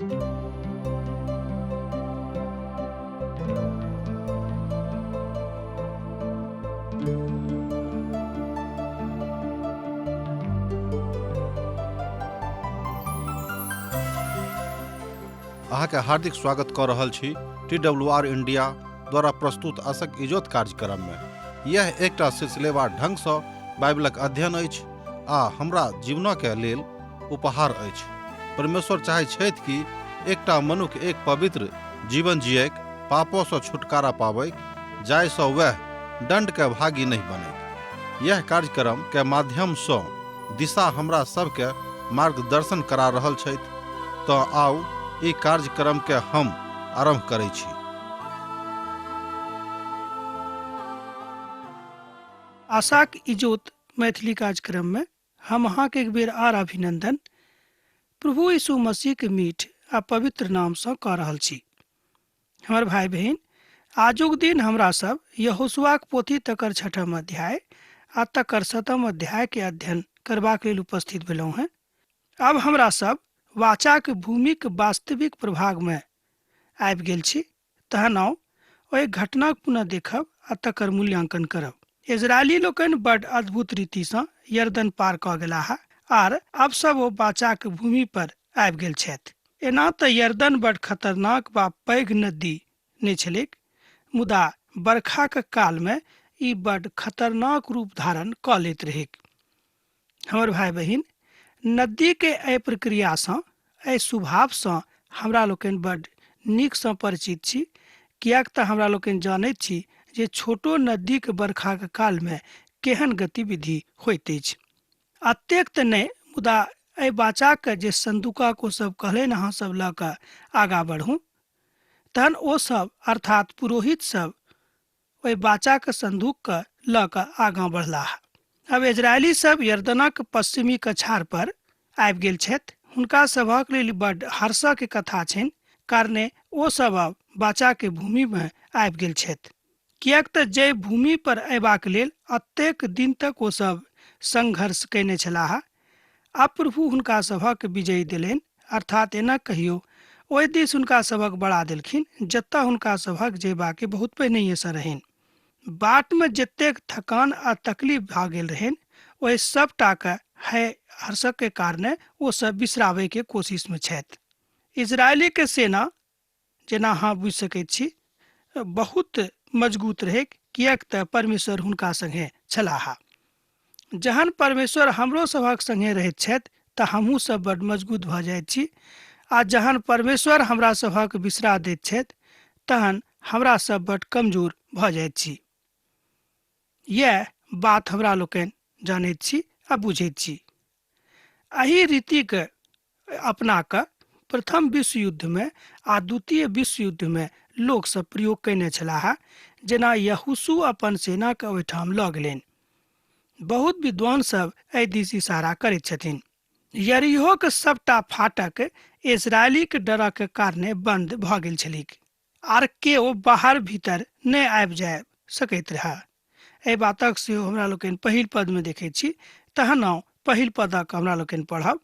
अहाँके हार्दिक स्वागत कऽ रहल छी टी डब्ल्यू आर इंडिया द्वारा प्रस्तुत असक इजोत कार्यक्रममे। यह एकटा सिलसिलेवार ढंगसँ बाइबलक अध्ययन अछि आ हमरा जीवनके लेल उपहार अछि। परमेश्वर चाहै छथि कि एकटा मनुख एक पवित्र जीवन जियैक, पापोसँ छुटकारा पाबैक, जाहिसँ वएह दण्डके भागी नहि बनैक। यह कार्यक्रमके माध्यमसँ दिशा हमरा सबके मार्गदर्शन करा रहल छथि। तँ आउ ई कार्यक्रमके हम आरम्भ करै छी। आशाक इजोत मैथिली कार्यक्रममे हम अहाँके एक बेर आर अभिनंदन प्रभु यीशु मसीह के मीठ आ पवित्र नाम सँ कऽ रहल छी। हमर भाई बहिन, आजुक दिन हमरा सब यहोशुआक पोथी तकर छठम अध्याय आ तकर सतम अध्याय के अध्ययन करबाक लेल उपस्थित भेलहुँ हेँ। आब हमरा सब वाचाक भूमिक वास्तविक प्रभाग में आबि गेल छी। तहन आउ ओहि घटनाक पुनः देखब आ तकर मूल्यांकन करब। इजरायली लोकनि बड अद्भुत रीतिसँ यरदन पार कऽ गेलाह आर आब सब ओ वाचाक भूमि पर आबि गेल छथि। एना तऽ यरदन बड खतरनाक वा पैघ नदी नहि छलैक, मुदा बरखाक कालमे ई बड खतरनाक रूप धारण कऽ लैत रहैक। हमर भाई बहिन, नदी के एहि प्रक्रियासँ, एहि स्वभावसँ हमरा लोकनि बड नीकसँ परिचित छी, किएक तऽ हमरा लोकनि जानैत छी जे छोटो नदीक बरखाक कालमे केहन गतिविधि होइत अछि। अतेक तऽ नहि, मुदा एहि बाचाके जे संदूकक ओ सब कहलनि अहाँ सब लऽ कऽ आगाँ बढ़ू, तहन ओ सब अर्थात पुरोहित सब ओहि बाचाक संदूकके लऽ कऽ आगाँ बढ़लाह। आब इजरायली सब यरदनक पश्चिमी कछार पर आबि गेल छथि। हुनका सभक लेल बड हर्षक कथा छनि, कारणे ओ सब आब बाचाके भूमिमे आबि गेल छथि। किएक तऽ जाहि भूमि पर अयबाक लेल अतेक दिन तक ओ सब संघर्ष कयने छलाह, आब प्रभु हुनका सभक विजयी देलनि, अर्थात एना कहियो ओहि दिस हुनका सभक बढ़ा देलखिन जतऽ हुनका सभक जयबाके बहुत पहिनहिएसँ रहनि। बाटमे जतेक थकान आ तकलीफ भऽ गेल रहनि ओहि सबटाके है हर्षकके कारणे ओ सब बिसराबैके कोशिशमे छथि। इजरायलीके सेना जेना अहाँ बुझि सकैत छी बहुत मजगूत रहैक, किएक तऽ परमेश्वर हुनका संगे छलाह। जहन परमेश्वर हमरो सभक संगे रहैत छथि तऽ हमहूँ सब बड मजगूत भऽ जाइत छी, आ जहन परमेश्वर हमरा सभक बिसरा दैत छथि तहन हमरा सब बड कमजोर भऽ जाइत छी। यैह बात हमरा लोकनि जानैत छी आ बुझैत छी। एहि रीतिक अपना कऽ प्रथम विश्व युद्धमे आ द्वितीय विश्व युद्धमे लोक सब प्रयोग कयने छलाह, जेना यहोशू अपन सेनाके ओहिठाम लऽ गेलनि। बहुत विद्वान सब एहि दिस इशारा करैत छथिन। यरीहोक सबटा फाटक इजरायलीक डरक कारणे बन्द भऽ गेल छलैक आर केओ बाहर भीतर नहि आबि जाय सकैत रहए। एहि बातक सेहो हमरा लोकनि पहिल पदमे देखैत छी। तहन आउ पहिल पदक हमरा लोकनि पढ़ब।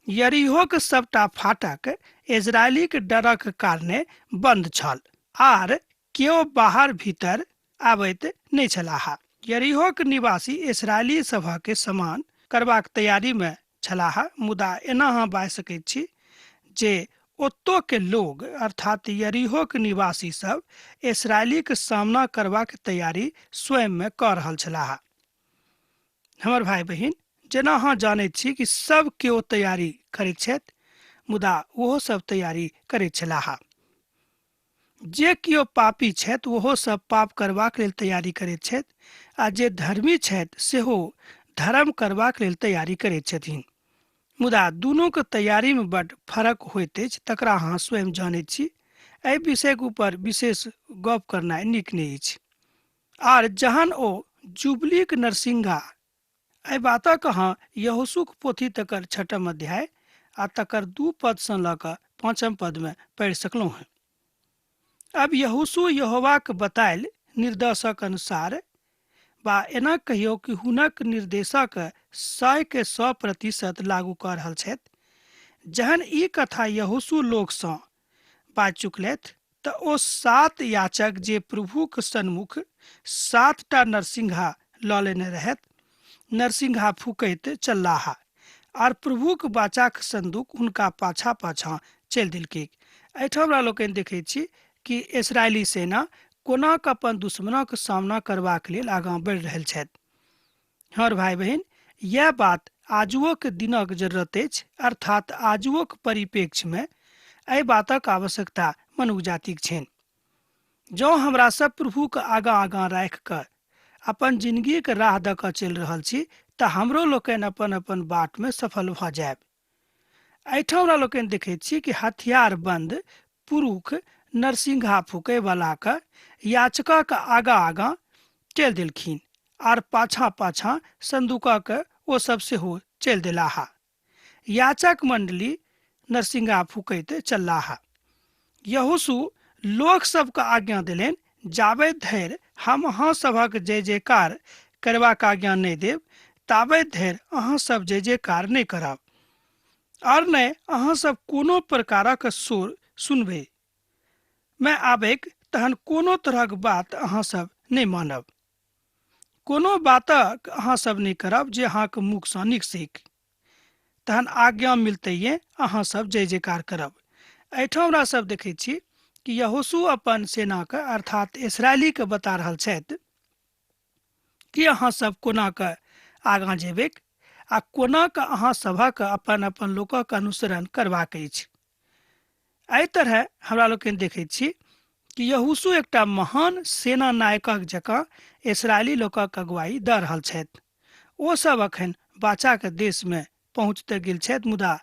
यरीहोक सबटा फाटक इजरायलीक डरक कारणे बन्द छल आर केओ बाहर भीतर आबैत नहि छलाह। यरीहोक निवासी इस्राएली सभक समान करबाक तैयारीमे छलाह, मुदा एना अहाँ बाजि सकैत छी जे ओतऽ के लोग अर्थात यरीहोक निवासी सब इस्राएलीक सामना करबाक तैयारी स्वयंमे कऽ रहल छलाह। हमर भाई बहिन, जेना अहाँ जानैत छी कि सब केओ तैयारी करैत छथि, मुदा ओहो सब तैयारी करैत छलाह। जे केओ पापी छथि ओहो सब पाप करबाक लेल तैयारी करैत छथि, आ जे धर्मी छथि सेहो धर्म करबाक लेल तैयारी करैत छथिन। मुदा दुनूक तैयारीमे बड्ड फरक होइत अछि, तकरा अहाँ स्वयं जानैत छी। एहि विषयक ऊपर विशेष गप करनाइ नीक नहि अछि। आर जहन ओ जुबलीक नरसिंघा, एहि बातक अहाँ यहोशूक पोथी तकर छठम अध्याय आ तकर 2 पदसँ लऽ कऽ 5 पदमे पढ़ि सकलहुँ हेँ। अब यहोशू यहोवाक बतायल निर्देशक अनुसार, वा एना कहियौ कि हुनक निर्देशक 100% लागू कऽ रहल छथि। जहन ई कथा यहोशू लोकसँ बाजि चुकलथि तऽ ओ 7 याचक जे प्रभुक सन्मुख 7टा नरसिंहा लऽ लेने रहथि, नरसिंहा फूकैत चललाह आर प्रभुक बाचाक संदूक हुनका पाछा पाछा चलि देलकै। एहिठाम हमरा लोकनि देखैत छी कि इसराइली सेना कोना कऽ अपन दुश्मनक सामना करबाक लेल आगाँ बढ़ि रहल छथि। हमर भाई बहिन, यह बात आजुओक दिनक जरूरत अछि, अर्थात आजुओक परिप्रेक्ष्य में एहि बातक आवश्यकता मनुख जातिक छनि। जँ हमरा सब प्रभुक आगाँ आगाँ राखि कऽ अपन जिंदगीक राह दऽ कऽ चलि रहल छी तऽ हमरो लोकनि अपन अपन बाट में सफल भऽ जायब। एहिठाम हमरा लोकनि देखैत छी कि हथियार बंद पुरुख नरसिंहा फूकै वाला के याचकक आगाँ आगाँ चलि देलखिन आर पाछाँ पाछाँ संदूकक ओ सब सेहो चलि देलाह। याचक मंडली नरसिंहा फूकैत चललाह। यहोशू लोक सबके आज्ञा देलनि, जाबे धरि हम अहाँ सभक जय जयकार करबाक आज्ञा नहि देब ताबे धरि अहाँ सब जय जयकार नहि करब और नहि अहाँ सब कोनो प्रकारक शोर सुनबै मे आबैक, तहन कोनो तरहक बात अहाँ सब नहि मानब। कोनो बातक अहाँ सब नहि करब जे अहाँके मुखसँ निकसैक। तहन आज्ञा मिलतैये अहाँ सब जय जयकार करब। एहिठाम हमरा सब देखै छी कि यहोशू अपन सेनाके अर्थात इसराइलीके बता रहल छथि कि अहाँ सब कोना कऽ आगाँ जेबैक आ कोना कऽ अहाँ सभक अपन अपन लोकक अनुसरण करबाक अछि। एहि तरह हमरा लोकनि देखैत छी कि यहोशू एकटा महान सेना नायकक जकाँ इसराइली लोकक अगुवाई दऽ रहल छथि। ओ सब अखन बाचाके देशमे पहुँच तऽ गेल छथि, मुदा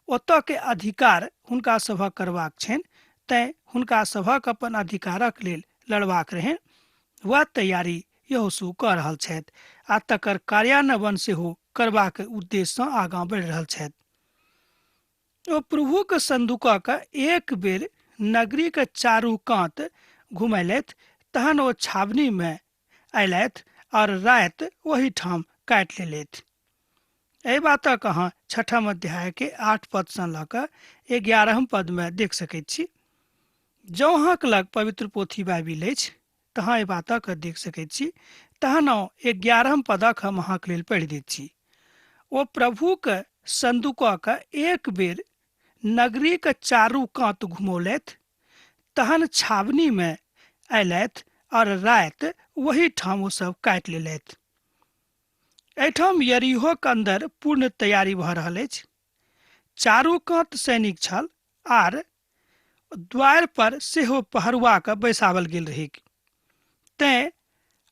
ओतऽ के अधिकार हुनका सभक करबाक छनि, तैं हुनका सभक अपन अधिकारक लेल लड़बाक रहनि। वएह तैयारी यहोशू कऽ रहल छथि आ तकर कार्यान्वयन सेहो करबाक उद्देश्यसँ आगाँ बढ़ि रहल छथि। ओ प्रभुक संदूकक एक बेर नगरीक चारू कात घुमैलथि, तहन ओ छावनीमे अयलथि और राति ओहिठाम काटि लेलथि। एहि बातक अहाँ 6 अध्याय के 8 पद सँ लऽ कऽ 11 पद में देख सकैत छी। जँ अहाँक लग पवित्र पोथी बाइबिल अछि तहाँ एहि बातक देख सकैत छी। तहन 11 पदक हम अहाँक लेल पढ़ि दैत छी। ओ प्रभुक संदूकक एक बेर नगरीक चारू कात घुमौलथि, तहन छावनी में अयलथि और राति ओही ठाम ओ सब काटि लेलथि। एहिठाम यरीहोक अंदर पूर्ण तैयारी भऽ रहल अछि। चारू कात सैनिक छल आर द्वार पर सेहो पहरुआ के बैसावल गेल रहैक, तैं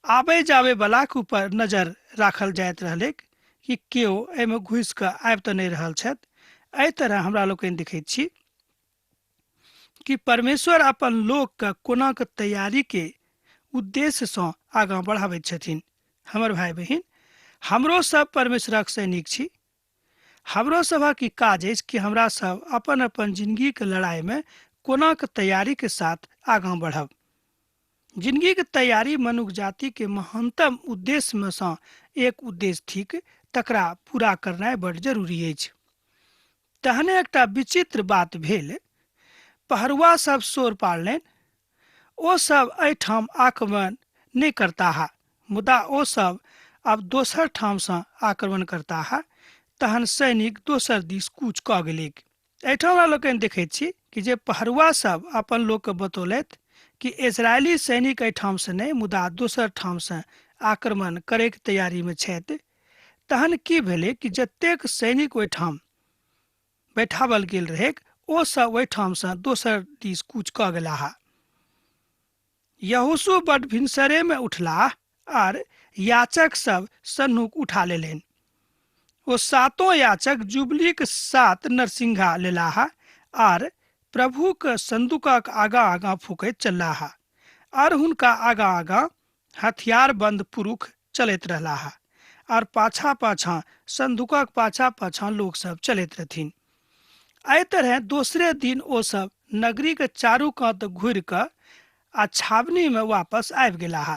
आबै जाबै बलाक ऊपर नजर राखल जाइत रहलैक कि केओ एहिमे घुसि कऽ आबि तऽ नहि रहल छथि। एहि तरह हमरा लोकनि देखैत छी कि परमेश्वर अपन लोकके कोना के तैयारी के उद्देश्यसँ आगाँ बढ़ाबैत छथिन। हमर भाई बहिन, हमरो सब परमेश्वरक सैनिक छी। हमरो सभक ई काज अछि कि हमरा सब अपन अपन जिंदगीके लड़ाइमे कोना के तैयारी के साथ आगाँ बढ़ब। जिंदगीके तैयारी मनुख जातिके महानतम उद्देश्यमे सँ एक उद्देश्य थिक, तकरा पूरा करनाइ बड़ जरूरी अछि। तहने एकटा विचित्र बात भेल। पहरुआ सब शोर पाड़लनि, ओ सब एहिठाम आक्रमण नहि करताह, मुदा ओ सब आब दोसर ठामसँ आक्रमण करताह। तहन सैनिक दोसर दिस कूच कऽ गेलैक। एहिठाम हमरा लोकनि देखैत छी कि जे पहरुआ सब अपन लोकके बतौलथि कि इजरायली सैनिक एहिठामसँ नहि मुदा दोसर ठामसँ आक्रमण करैके तैयारीमे छथि। तहन की भेलै कि जतेक सैनिक ओहिठाम बैठावल गेल रहैक ओ सब ओहिठामसँ दोसर दिस कूच कऽ गेलाह। यहोशू बड भिनसरेमे उठलाह आर याचक सब सन्हुक उठा लेलनि। ओ 7 याचक जुबलीक 7 नरसिंहा लेलाह आर प्रभुक संदूकक आगाँ आगाँ फूकैत चललाह आर हुनका आगाँ आगाँ हथियारबंद पुरुख चलैत रहलाह आर पाछाँ पाछाँ संदूकक पाछाँ पाछाँ लोक सब चलैत रहथिन। एहि तरह दोसरे दिन ओ सब नगरी के चारू कात घुरि कऽ आ छावनी में वापस आबि गेलाह।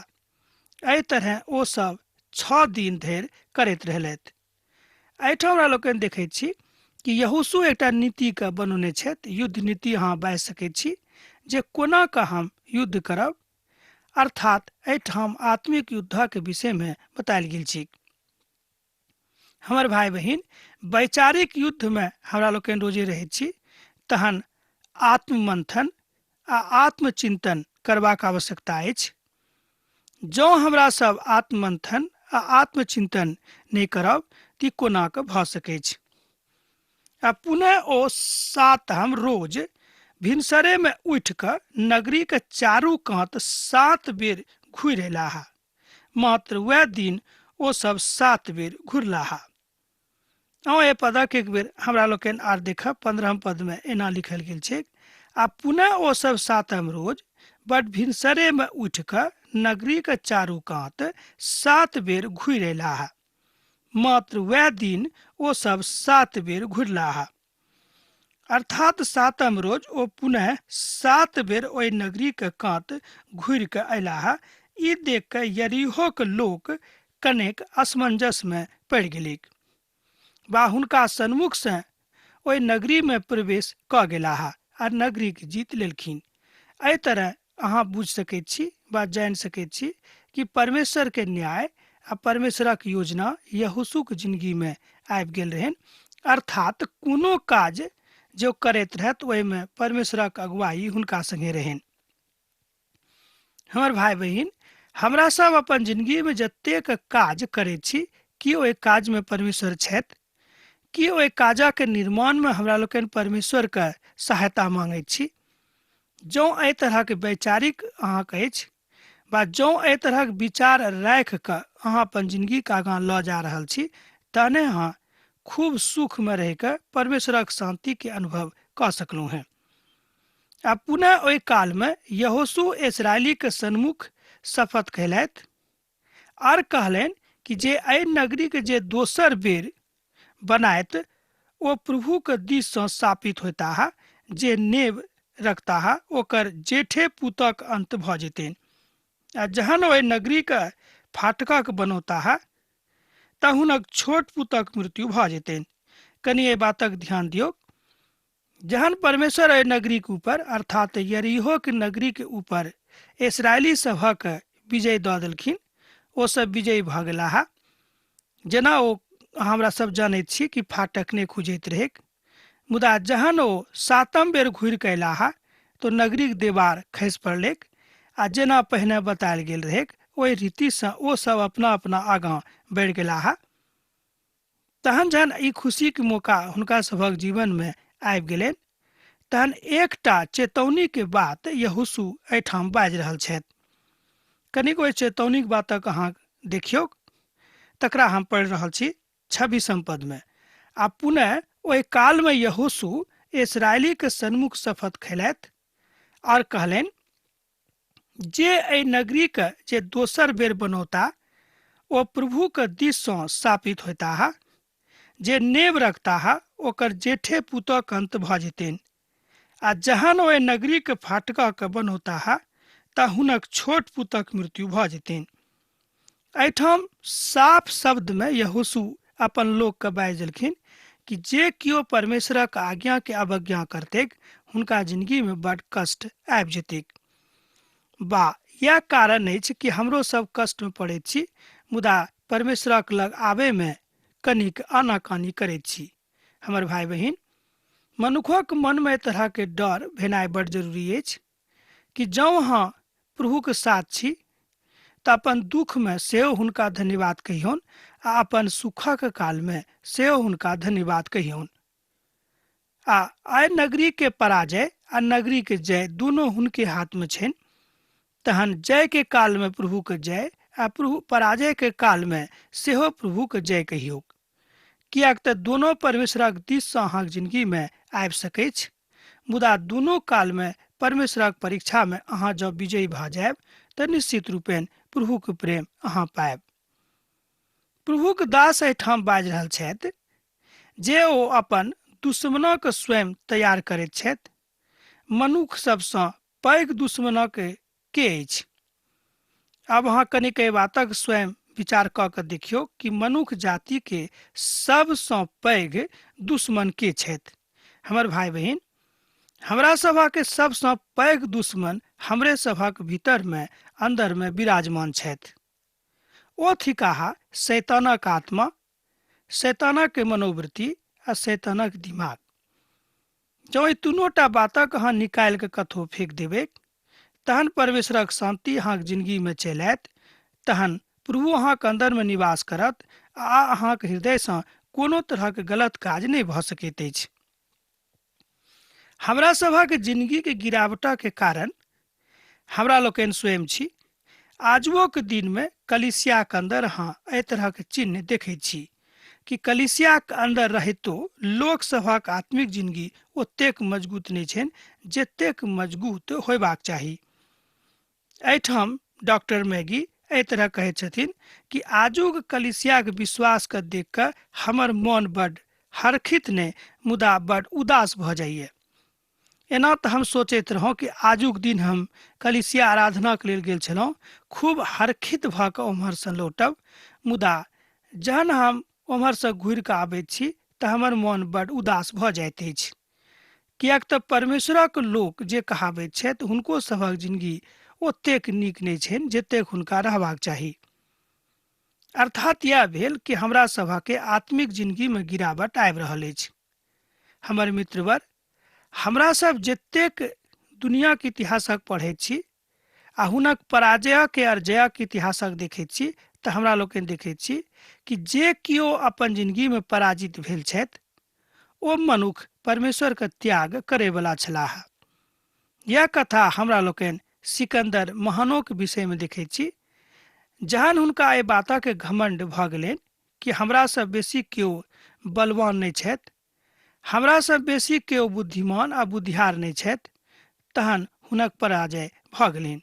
एहि तरह ओ सब 6 दिन धरि करैत रहलथि। एहिठाम हमरा लोकनि देखैत छी कि यहोशू एकटा नीतिके बनौने छथि, युद्ध नीति अहाँ बाजि सकैत छी, जे कोना कऽ हम युद्ध करब। अर्थात एहिठाम आत्मिक युद्धक विषयमे बतायल गेल छी। हमर भाई बहिन, वैचारिक युद्धमे हमरा लोकनि रोजे रहैत छी, तहन आत्ममंथन आ आत्मचिंतन करबाक आवश्यकता अछि। जँ हमरा सब आत्ममंथन आ आत्मचिंतन नहि करब तऽ कोना कऽ भऽ सकैछ। आ पुनः ओ सातम रोज भिनसरेमे उठि कऽ नगरीके चारू कात 7 बेर घुरि अयलाह। मात्र वएह दिन ओ सब 7 बेर घुरलाह। एहि पदक एक बेर हमरा लोकनि आर देखब। 15 पदमे एना लिखल गेल छैक, आ पुनः ओ सब सातम रोज बड भिनसरेमे उठि कऽ नगरीके चारू कात 7 बेर घुरि अयलाह। मात्र वएह दिन ओ सब 7 बेर घुरलाह। अर्थात सातम रोज ओ पुनः 7 बेर ओहि नगरीके कात घुरि कऽ अयलाह। ई देख कऽ यरीहोक लोक कनेक असमंजसमे पड़ि गेलैक वा हुनका सन्मुखसँ ओहि नगरीमे प्रवेश कऽ गेलाह आ नगरीके जीत लेलखिन। एहि तरह अहाँ बुझि सकैत छी वा जानि सकैत छी कि परमेश्वरके न्याय आ परमेश्वरक योजना यहोशूक जिंदगीमे आबि गेल रहनि। अर्थात कोनो काज जे करैत रहत ओहिमे परमेश्वरक अगुवाई हुनका संगे रहनि। हमर भाई बहिन, हमरा सब अपन जिंदगीमे जतेक काज करैत छी, की ओहि काजमे परमेश्वर छथि? की ओहि काजक निर्माणमे हमरा लोकनि परमेश्वरके सहायता मांगैत छी? जँ एहि तरहक वैचारिक अहाँके अछि वा जँ एहि तरहक विचार राखि कऽ अहाँ अपन जिंदगीके आगाँ लऽ जा रहल छी, तहने अहाँ खूब सुखमे रहि कऽ परमेश्वरक शान्तिके अनुभव कऽ सकलहुँ हेँ। आ पुनः ओहि कालमे यहोशू इसराइलीके सन्मुख शपथ खेलथि आर कहलनि कि जे एहि नगरीके जे दोसर बेर बनायत ओ प्रभुके दिससँ शापित होताह, जे नेव रखताह ओकर जेठे पुतक अंत भऽ जेतनि। आ जहन ओहि नगरीके फाटकक बनौताह तऽ हुनक छोट पुतक मृत्यु भऽ जेतनि। कनि एहि बातक ध्यान दियौ। जहन परमेश्वर एहि नगरीके ऊपर अर्थात यरीहोके नगरीके ऊपर इसराइली सभक विजय दऽ देलखिन, ओ सब विजयी भऽ गेलाह। जेना ओ हमरा सब जनैत छी कि फाटक नहि खुजैत रहैक, मुदा जहन ओ सातम बेर घुरि कऽ अयलाह तो नगरीक देवार खसि पड़लैक आ जेना पहिने बतायल गेल रहैक ओहि रीतिसँ ओ सब अपना अपना आगाँ बढ़ि गेलाह। तहन जहन ई खुशीके मौका हुनका सभक जीवनमे आबि गेलनि तहन एकटा चेतौनीके बात यहोशू एहिठाम बाजि रहल छथि। कनिक ओहि चेतौनीके बातक अहाँ देखियौ, तकरा हम पढ़ि रहल छी 26 पदमे। आ पुनः ओहि कालमे यहोशू इसराइलीके सन्मुख शपथ खेलथि और कहलनि, जे एहि नगरीके जे दोसर बेर बनौता ओ प्रभुके दिससँ शापित होताह, जे नेव रखताह ओकर जेठे पुतक अंत भऽ जेतनि। आ जहन ओहि नगरीके फाटकके बनौताह तऽ हुनक छोट पुतक मृत्यु भऽ जेतनि। एहिठाम साफ शब्दमे यहोशू अपन लोकके बाजि देलखिन कि जे केओ परमेश्वरक आज्ञाके अवज्ञा करतैक हुनका जिंदगीमे बड कष्ट आबि जेतैक। बा इएह कारण अछि कि हमरो सब कष्टमे पड़ैत छी, मुदा परमेश्वरक लग आबैमे कनिक आनाकानी करैत छी। हमर भाई बहिन, मनुखक मनमे एहि तरहके डर भेनाइ बड जरूरी अछि कि जँ अहाँ प्रभुके साथ छी तऽ अपन दुःखमे सेहो हुनका धन्यवाद कहियौन आ अपन सुखक कालमे सेहो हुनका धन्यवाद कहियौन। आ आइ नगरीके पराजय आ नगरीके जय दुनू हुनके हाथमे छनि। तहन जयके कालमे प्रभुके जय आ प्रभु पराजयके कालमे सेहो प्रभुके जय कहियौ, किएक तऽ दुनू परमेश्वरक दिससँ अहाँके जिंदगीमे आबि सकैछ। मुदा दुनू कालमे परमेश्वरक परीक्षामे अहाँ जँ विजयी भऽ जायब तऽ निश्चित रूपेण प्रभुके प्रेम अहाँ पायब। प्रभुक दास एहिठाम बाजि रहल छथि जे ओ अपन दुश्मनक स्वयं तैयार करैत छथि। मनुख सबसँ पैघ दुश्मनक के अछि? आब अहाँ कनिक एहि बातक स्वयं विचार कऽ के देखियौ कि मनुख जाति के सबसँ पैघ दुश्मन के छथि। हमर भाई बहिन, हमरा सभक सबसँ पैघ दुश्मन हमरे सभक भीतर में अंदर में विराजमान छथि। ओ थिकाह शैतानक आत्मा, शैतानक मनोवृत्ति आ शैतानक दिमाग। जँ एहि तीनोटा बातक अहाँ निकालि कऽ कतहु फेक देबै तहन परमेश्वरक शान्ति अहाँके जिंदगीमे चलि आयत, तहन प्रभु अहाँके अन्दरमे निवास करत आ अहाँके हृदयसँ कोनो तरहक गलत काज नहि भऽ सकैत अछि। हमरा सभक जिंदगीके गिरावटके कारण हमरा लोकनि स्वयं छी। आजुओके दिनमे कलीसियाके अन्दर अहाँ एहि तरहक चिन्ह देखैत छी कि कलीसियाके अन्दर रहितो लोक सभक आत्मिक जिंदगी ओतेक मजबूत नहि छनि जतेक मजबूत होयबाक चाही। एहिठाम डॉक्टर मैगी एहि तरह कहै छथिन कि आजुक कलीसियाके विश्वासके देख कऽ हमर मन बड हरखित नहि मुदा बड उदास भऽ जाइए। एना तऽ हम सोचैत रहौं कि आजुक दिन हम कलीसिया आराधनाके लेल गेल छलहुँ, खूब हरखित भऽ कऽ ओम्हरसँ लौटब, मुदा जहन हम ओम्हरसँ घुरि कऽ आबैत छी तऽ हमर मन बड उदास भऽ जाइत अछि, किएक तऽ परमेश्वरक लोक जे कहाबैत छथि हुनको सभक जिंदगी ओतेक नीक नहि छनि जतेक हुनका रहबाक चाही। अर्थात यैह भेल कि हमरा सभके आत्मिक जिंदगीमे गिरावट आबि रहल अछि। हमर मित्रवर, हमरा सब जतेक दुनियाके इतिहासक पढ़ैत छी आ हुनक पराजयके आओर जयक इतिहासक देखैत छी तऽ हमरा लोकनि देखैत छी कि जे केओ अपन जिंदगीमे पराजित भेल छथि ओ मनुख परमेश्वरके त्याग करैवला छलाह। यह कथा हमरा लोकनि सिकंदर महानोक विषयमे देखैत छी। जहन हुनका एहि बातक घमंड भऽ गेलनि कि हमरासँ बेसी केओ बलवान नहि छथि, हमरासँ बेसी केओ बुद्धिमान आ बुद्धियार नहि छथि, तहन हुनक पराजय भऽ गेलनि।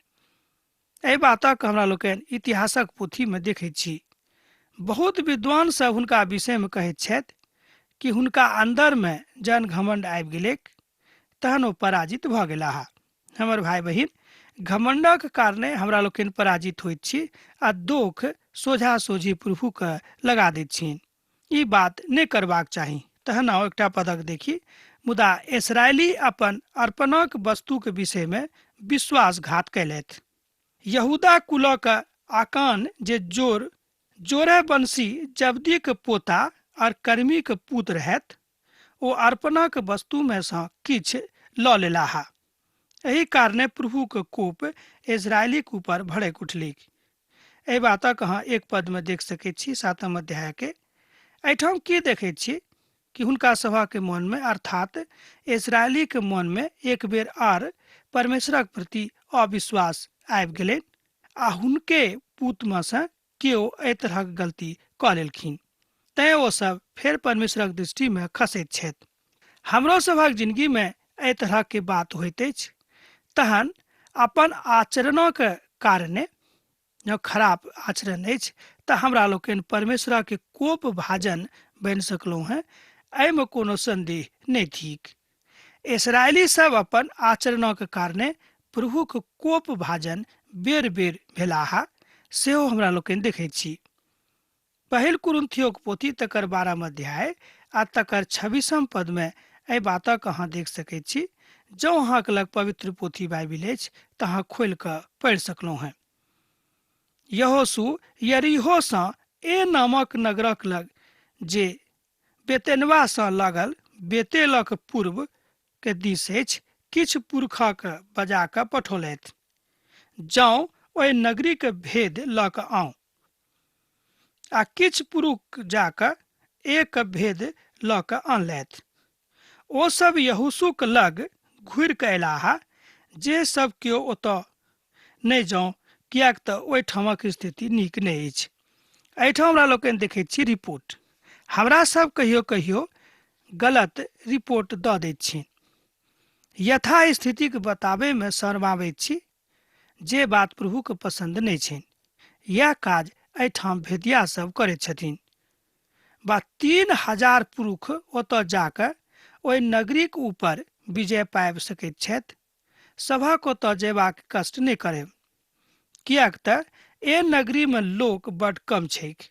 एहि बातक हमरा लोकनि इतिहासक पोथीमे देखैत छी। बहुत विद्वान सब हुनका विषयमे कहैत छथि कि हुनका अन्दरमे जहन घमंड आबि गेलैक तहन ओ पराजित भऽ गेलाह। हमर भाई बहिन, घमंडक कारणे हमरा लोकनि पराजित होइत छी आ दोख सोझा सोझी प्रभुके लगा दैत छियनि। ई बात नहि करबाक चाही। तहन आउ एकटा पदक देखी। मुदा इसराइली अपन अर्पणक वस्तुक विषयमे विश्वासघात कयलथि। यहूदा कुलक आकान जे जोर जोरे वंशी जब्दीक पोता और कर्मीक पुत रहथि, ओ अर्पणक वस्तुमे सँ किछु लऽ लेलाह। एहि कारणे प्रभुक कोप इजरायलीक ऊपर भड़कि उठलैक। एहि बातक अहाँ एक पदमे देख सकैत छी, 7 अध्यायके। एहिठाम की देखैत छी कि हुनका सभक मनमे, अर्थात इजरायलीक मनमे एक बेर आर परमेश्वरक प्रति अविश्वास आबि गेलनि आ हुनके पुतमे सँ केओ एहि तरहक गलती कऽ लेलखिन, तैं ओ सब फेर परमेश्वरक दृष्टिमे खसैत छथि। हमरो सभक जिंदगीमे एहि तरहक बात होइत अछि। तहन अपन आचरणक कारणे जँ खराब आचरण अछि तऽ हमरा लोकनि परमेश्वरक कोप भाजन बनि सकलहुँ हेँ, एहिमे कोनो सन्देह नहि थिक। इसराइली सब अपन आचरणक कारणे प्रभुक कोप भाजन बेर बेर भेलाह, सेहो हमरा लोकनि देखैत छी। पहिल कुरिन्थियोक पोथी तकर 12 अध्याय आ तकर 26 पदमे एहि बातक अहाँ देख सकैत छी। जँ अहाँके लग पवित्र पोथी बाइबिल अछि तऽ अहाँ खोलि कऽ पढ़ि सकलहुँ हेँ। यहोशू यरीहोसँ ए नामक नगरक लग जे बेतेनवासँ लागल बेतेलक पूर्व के दिस अछि, किछु पुरखक बजा कऽ पठौलथि, जाउ ओहि नगरीक भेद लऽ कऽ आउ। आ किछु पुरुख जा कऽ एक भेद लऽ कऽ अनलथि। ओ सब यहोशूक लग घुरि कऽ अयलाह, जे सब केओ ओतऽ नहि जाउ, किएक तऽ ओहिठामक स्थिति नीक नहि अछि। एहिठाम हमरा लोकनि देखैत छी रिपोर्ट। हमरा सब कहियो कहियो गलत रिपोर्ट दऽ दैत छी, यथास्थितिक बताबैमे शरमाबैत छी, जे बात प्रभुके पसन्द नहि छनि। यैह काज एहिठाम भेदिया सब करैत छथिन। बा 3000 पुरुष ओतऽ जाकऽ ओहि नगरीक ऊपर विजय पाबि सकैत छथि। सभक ओतऽ जयबाक कष्ट नहि करब, किएक तऽ ए नगरीमे लोक बड कम छैक।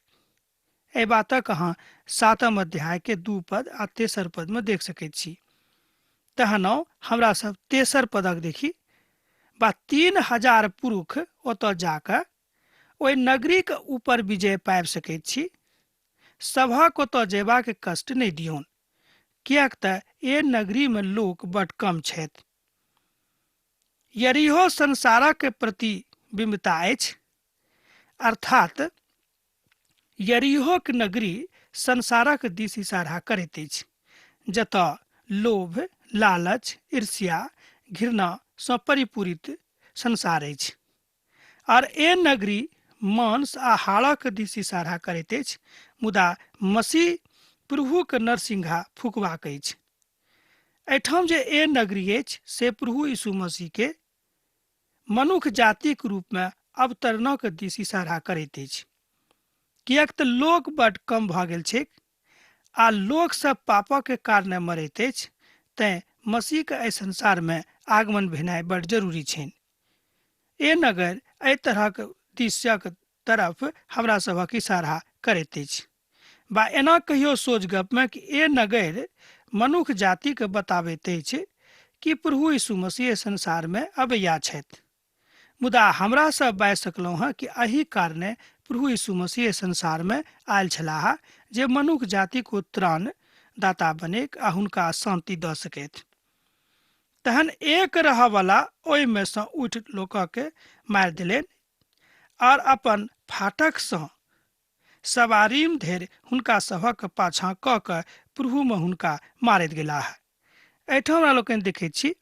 एहि बातक अहाँ 7 अध्याय के 2 पद आ 3 पद में देख सकैत छी। तहन हमरा सब 3 पदक देखी बा 3000 पुरुष ओतऽ जाकऽ ओहि नगरीके ऊपर विजय पाबि सकैत छी। सभक ओतऽ जयबाक कष्ट नहि दियौन, किएक तऽ ए नगरीमे लोक बड कम छथि। यरीहो संसारक प्रतिबिंबता अछि, अर्थात यरीहोक नगरी संसारक दिस इशारा करैत अछि, जतऽ लोभ, लालच, ईर्ष्या, घृणा सँ परिपूरित संसार अछि। और ए नगरी मांस आ हाड़क दिस इशारा करैत अछि, मुदा मसीह प्रभुक नरसिंहा फुकबाक अछि। एहिठाम जे ए नगरी अछि से प्रभु यीशु मसीह के मनुख जातिक रूपमे अवतरणक दिस इशारा करैत अछि, किएक तऽ लोक बड कम भऽ गेल छैक आ लोक सब पापक कारणे मरैत अछि, तैं मसीहके एहि संसारमे आगमन भेनाइ बड जरूरी छनि। ए नगर एहि तरहक दृश्यक तरफ हमरा सभक इशारा करैत अछि। बा एना कहियो सोच गपमे कि ए नगर मनुख जातिके बताबैत अछि कि प्रभु यीशु मसीह संसारमे अबैया छथि, मुदा हमरा सब बाजि सकलहुँ हँ कि एहि कारणे प्रभु यीशु मसीह संसारमे आयल छलाह जे मनुख जातिक ओ त्राण दाता बनेक आ हुनका शान्ति दऽ सकथि। तहन एक रहऽवला ओहिमे सँ उठि लोकके मारि देलनि और अपन फाटकसँ सवारीम धरि हुनका सभक पाछाँ कऽ कऽ प्रभुमे हुनका मारैत गेलाह। एहिठाम हमरा लोकनि देखैत छी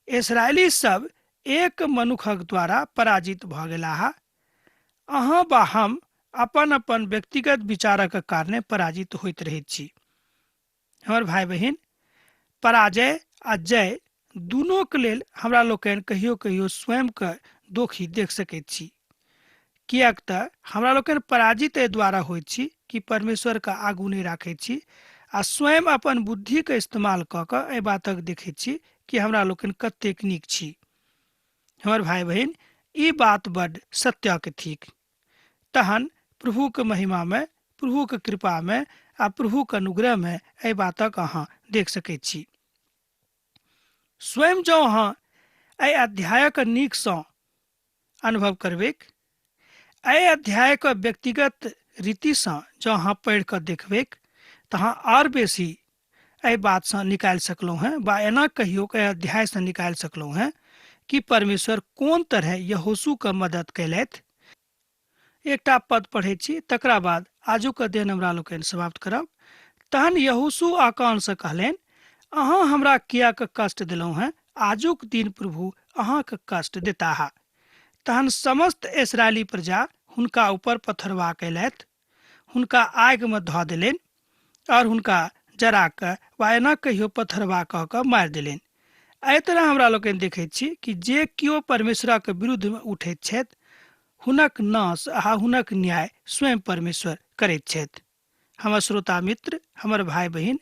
इसराइली सब एक मनुखक द्वारा पराजित भऽ गेलाह। अहाँ वा हम अपन अपन व्यक्तिगत विचारक कारणे पराजित होइत रहैत छी। हमर भाई बहिन, पराजय आ जय दुनूके लेल हमरा लोकनि कहियो कहियो स्वयंके दोषी देख सकैत छी, किएक तऽ हमरा लोकनि पराजित एहि द्वारा होइत छी कि परमेश्वरके आगू नहि राखैत छी आ स्वयं अपन बुद्धिके इस्तेमाल कऽ कऽ एहि बातक देखैत छी कि हमरा लोकनि कतेक नीक छी। हमर भाई बहिन, ई बात बड सत्यक थिक। तहन प्रभुके महिमामे, प्रभुके कृपामे आ प्रभुके अनुग्रहमे एहि बातक अहाँ देख सकैत छी। स्वयं जँ अहाँ एहि अध्यायक नीकसँ अनुभव करबैक, एहि अध्यायक व्यक्तिगत रीतिसँ जँ अहाँ पढ़ि कऽ देखबैक तऽ अहाँ आओर बेसी एहि बातसँ निकालि सकलहुँ हेँ वा एना कहियौ एहि अध्यायसँ निकालि सकलहुँ हेँ कि परमेश्वर कोन तरहे यहोशूके मदद कयलथि। एकटा पद पढ़ै छी, तकरा बाद आजुक अध्ययन हमरा लोकनि समाप्त करब। तहन यहोशू आकानसँ कहलनि, अहाँ हमरा किएक कष्ट देलहुँ हेँ? आजुक दिन प्रभु अहाँके कष्ट देताह। तहन समस्त इसराइली प्रजा हुनका ऊपर पथरवाह कयलथि, हुनका आगिमे धऽ देलनि और हुनका जरा कऽ वा एना कहियो पथरवाह कऽ कऽ मारि देलनि। एहि तरह हमरा लोकनि देखैत छी कि जे केओ परमेश्वरक विरुद्धमे उठैत छथि हुनक नाश आ हुनक न्याय स्वयं परमेश्वर करैत छथि। हमर श्रोता मित्र, हमर भाई बहिन,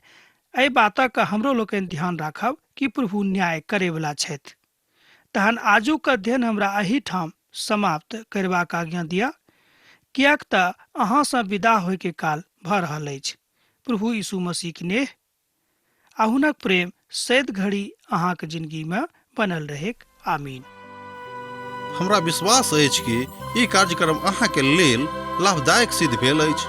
एहि बातक हमरो लोकनि ध्यान राखब कि प्रभु न्याय करैवला छथि। तहन आजुक अध्ययन हमरा एहिठाम समाप्त करबाक आज्ञा दिअ, किएक तऽ अहाँसँ विदा होइके काल भऽ रहल अछि। प्रभु यीशु मसीहक नेह आ हुनक प्रेम सैद घड़ी अहाँक जिंदगीमे बनल रहेक। आमीन। हमरा विश्वास अछि कि ई कार्यक्रम अहाँके लेल लाभदायक सिद्ध भेल अछि।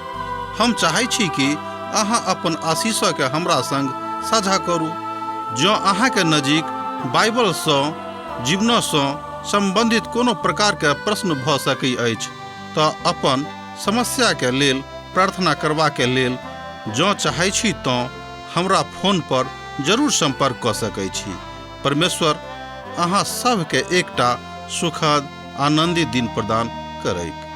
हम चाहै छी कि अहाँ अपन आशीषके हमरा संग साझा करू। जँ अहाँके नजीक बाइबलसँ जीवनसँ सम्बन्धित कोनो प्रकारके प्रश्न भऽ सकै अछि तऽ अपन समस्याके लेल प्रार्थना करबाके लेल जँ चाहै छी तँ हमरा फोन पर जरूर सम्पर्क कऽ सकै छी। परमेश्वर अहाँ सभके एकटा सुखद आनन्दित दिन प्रदान करैक।